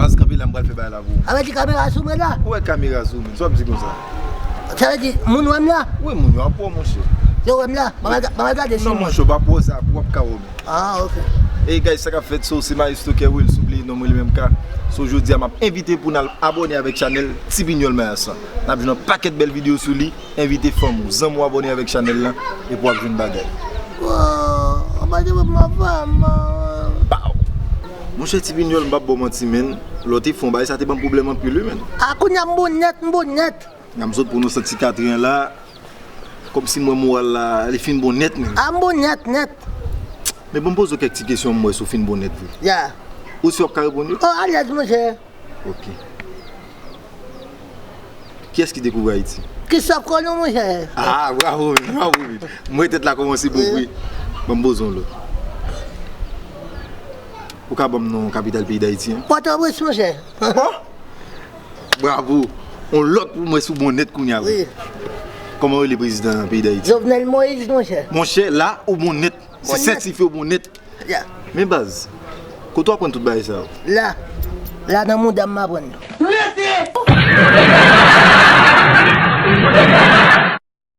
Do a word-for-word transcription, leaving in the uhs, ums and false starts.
Baz, kanpe la, m pral fè bagay la pou ou. Avèti kamera sou mwen la. Ou wè kamera sou mwen, sa w ap di konsa? Sa vle di, moun wè m la? Wi, moun yo ap wè w, monchè. Yo wè m la? Ban mwen ga- ban mwen gade si. Non, monchè, w p ap wè w, sa w ap ka wè w menm. Ah, ok. Ey, guys, sa k ap fèt, so, se Maestro Kerwil, souple non mwen li menm ka. So, jodi a, m ap envite pou n al abòne avèk chanèl Ti Pinyòl Mayas la. N ap jwenn yon pakèt bèl videyo sou li. Envite fanm ou, zanmi w abòne avèk chanèl la, epi w ap jwenn bagay. Wow, anba de mwen, mwen. Pow! Monchè Ti Pinyòl, m p ap ba w manti, menn. Lè w te fè yon bagay, sa te ban m pwoblèm anpil, wi, menn. A, kounye a m bon nèt, m bon nèt. Nan m sot pou nou santi Katrin la, kòmsi m wè moral la, li fin bon nèt, menn. A, m bon nèt, nèt. Men bon, m poze w kèk ti kesyon, m wè si w fin bon nèt vre. Ya. Ou si w ap ka reponn yo? Oh, alèz, monchè. Ok. Kiyès ki dekouvri Ayiti? Christophe Colomb, monchè. Ah, bravo, menn, bravo, menn. M wè tèt la kòmanse bout, wi. Ban m poze yon lòt. Ou ka ban m non kapital peyi Dayiti, en? Pòtoprens, monchè. Bon? Bravo. On lòt pou mwen sou bon nèt kounye a, wi. Wi. Kòman yo rele prezidan peyi Dayiti? Jovenel Moïse, monchè. Monchè, la, ou bon nèt. Se sètifye ou bon nèt. Ya. Men baz, kote w aprann tout bagay sa yo? La. La nan mouda m aprann yo.